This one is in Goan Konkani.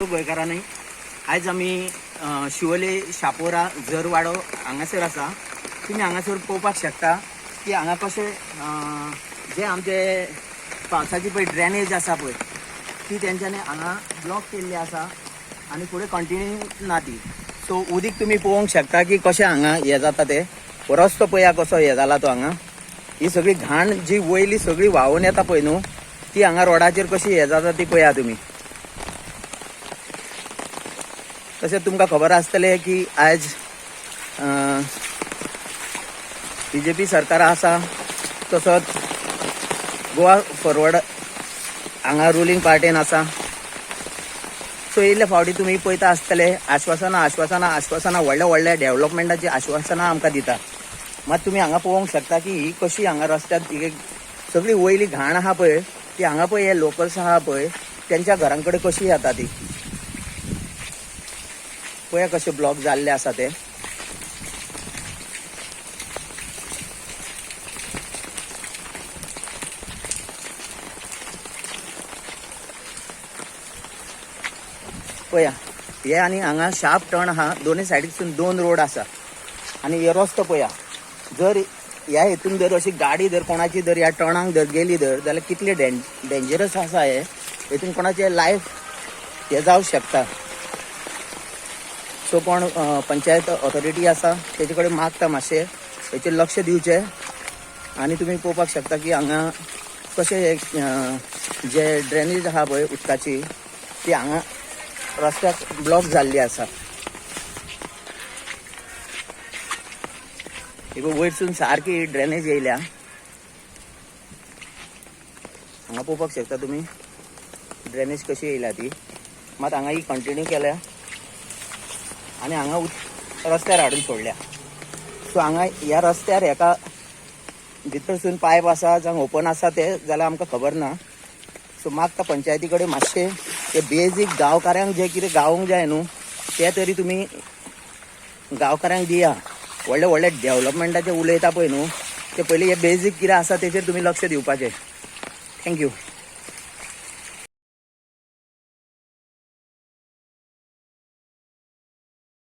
गोंयकारांनी. आयज आमी शिवोले शापोरा झरवाडो हांगासर आसा. तुमी हांगासर पळोवपाक शकता की हांगा कशें जे आमचे पावसाची पळय ड्रेनेज आसा पळय ती तेंच्यांनी हांगा ब्लॉक केल्ली आसा आनी फुडें कंटिन्यू ना ती. सो उदीक तुमी पळोवंक शकता की कशें हांगा हें जाता तें. रस्तो पळया कसो हें जाला तो. हांगा ही सगळी घाण जी वयली सगळी व्हांवून येता पळय न्हू ती हांगा रोडाचेर कशी हें जाता ती पळया तुमी. तशें तुमकां खबर आसतलें की आयज बीजेपी सरकार आसा, तसोच गोवा फॉरवर्ड हांगा रुलींग पार्टीन आसा. सो इल्ले फावटी तुमी पळयता आसतले आश्वासनां आश्वासनां आश्वासनां, व्हडल्या व्हडल्या डेव्हलपमेंटाची आश्वासनां आमकां दिता. मात तुमी हांगा पळोवंक शकता की ही कशी हांगा रस्त्यार ही सगळी वयली घाण आहा पळय ती हांगा पळय हे लोकल्स आहा पळय तेंच्या घरां कडेन कशी येता ती पळया कशे ब्लॉक जाल्ले आसा ते. पळया हे आनी हांगा शार्प टर्न आहा, दोनूय सायडीकसून दोन रोड आसा आनी हे रस्तो पळया. जर ह्या हितून जर अशी गाडी जर कोणाची जर ह्या टर्नाक जर गेली जर जाल्यार कितले डेंजरस आसा हे. हितून कोणाचे लायफ हे जावं शकता. सो कोण पंचायत ऑथॉरिटी आसा तेजे कडेन मागता मातशें हेचेर लक्ष दिवचें. आनी तुमी पळोवपाक शकता की हांगा कशें हे जे ड्रेनेज आहा पळय उदकाची ती हांगा रस्त्याक ब्लॉक जाल्ली आसा. ही पळय वयरसून सारकी ड्रेनेज येयल्या. हांगा पळोवपाक शकता तुमी ड्रेनेज कशी येयल्या ती. मात हांगा ही कंटिन्यू केल्या आनी हांगा रस्त्यार हाडून सोडल्या. सो हांगा ह्या रस्त्यार हेका भितरसून पायप आसा जावं ओपन आसा ते जाल्यार आमकां खबर ना. सो मागता पंचायती कडेन मातशें ते बेजीक गांवकाऱ्यांक जे कितें गावोंक जाय न्हू ते तरी तुमी गांवकाऱ्यांक दिया. व्हडले व्हडले डेव्हलपमेंटाचे उलयता पळय न्हू ते पयलीं हे बेजीक कितें आसा तेचेर तुमी लक्ष दिवपाचें. Thank you.